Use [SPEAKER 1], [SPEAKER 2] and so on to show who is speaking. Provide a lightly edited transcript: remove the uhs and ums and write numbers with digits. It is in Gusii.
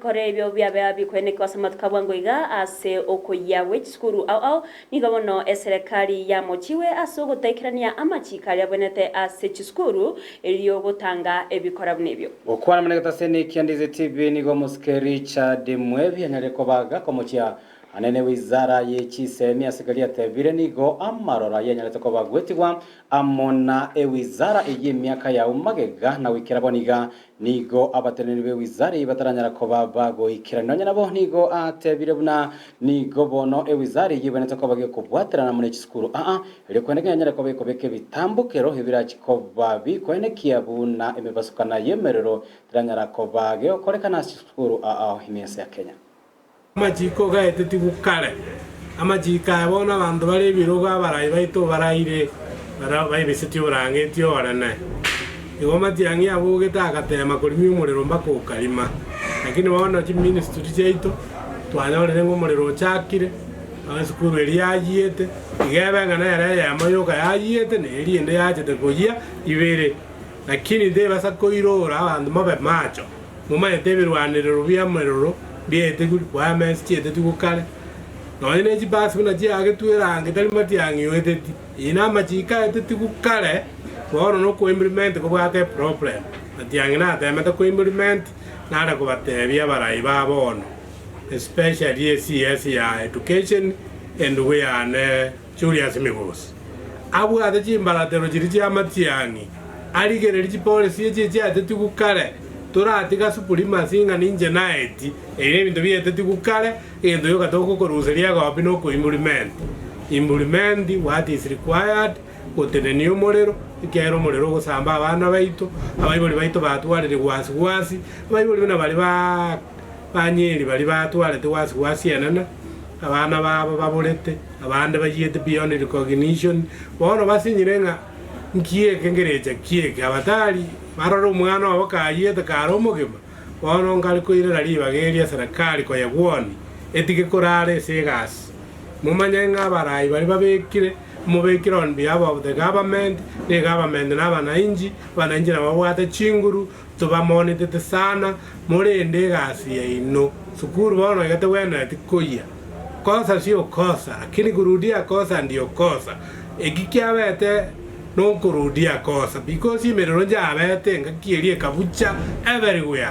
[SPEAKER 1] Ebikore ebio biabea bikwenekwa ase amatuko a bwango iga ase okoyia gwe chisukuru ao ao. Nigo bono eserekari yamochigwe ase ogotaikerania amachiko aria abwenerete ase chisukuru erio gotanga ebikora buna ebio.
[SPEAKER 2] Gokwana buna egetaseni kia Ndizi TV nigo omosike Richard Mwebi anyarire kobaga komochia anene wizara ye chisemi ase keria atebire nigo amarora yanyarete koba gwetigwa amo na ewizara eyio emiaka yao magega na goikera bono iga Nigo abateneneri b'ewizara eyio bataranyara koba bagoikerania. Nonya nabo nigo atebire buna nigo bono ewizara eyio ebwenerete koba gekobwaterana amo ne chisukuru aa, erio koenekia yanyare koba ekobeka ebitambokero ebirachi koba bikoenekia buna emebasukana y'emerero teranyara koba gegokorekana ase chisukuru aa ime ense ya Kenya.
[SPEAKER 3] Amachiko gaetetigwe kare, amachiko aya bono abanto bare ebirogo abarai baito baraire, baria baibisetie oborangeti orene. Igo Matiang'i abogete agateema korimia omorero mpaka okarima. Lakini bono chiministry chiaito twanyorire ng'a omorero ochakire, esukuru eria yayiete, iga ebe ng'a nere eyemo yoka yayiete na eria ende yachete koyia ibere. Lakini tebasa koirora abanto mobe macho. Momanyete ebirwanerero bi'ameroro biaetegwe requirements chiaetetigwe kare, nonye ne chibasi buna chiagetwe erangi tari matiang'i oeteti, eyio namachiko aetetigwe kare, bono nokoimplement kobwate eproblem. Matiang'i natemete koimplement nare kobatebia abarai ba bono especially eCS ya education endugu yane Julius Migosi abwate chimbaratero chiria chi'amatiang'i, arigererie chipolisi echi echiatetigwe kare, toratiga supremacy ng'a ninche naeti, ebi nebinto biatetigwe kare, egento gioka togokoruseria egopi nokoimplement. Implement what is required, gotenenia omorero, ekiagera omorero ogosamba abana baito, abaibori baito batwarire gwasi gwasi, abaibori buna baria ba banyeri baria batwarete gwasi gwasi enene, abana babo baborete, abande bayiete beyond recognition, bono basinyire ng'a nki eke ngerecha ki eke, abatari barore omwana obo kayiete kare omogima, bono nkare koirera ribaga eria serikali koyegwoni, etige korara ase egasi. Momanye ng'a abarai baria babekire, mobekire on behalf of the government, na egovernment na abanainchi, abanainchi nabo babwate chinguru, Tobamonetete sana, morende egasi yaino. Sukuru bono iga tegwenereti koyia. Kosa sio kosa, lakini kurudia kosa ndio kosa. Eki kiabete nokorudia kosa because emerero njabete engaki eria ekabucha everywhere.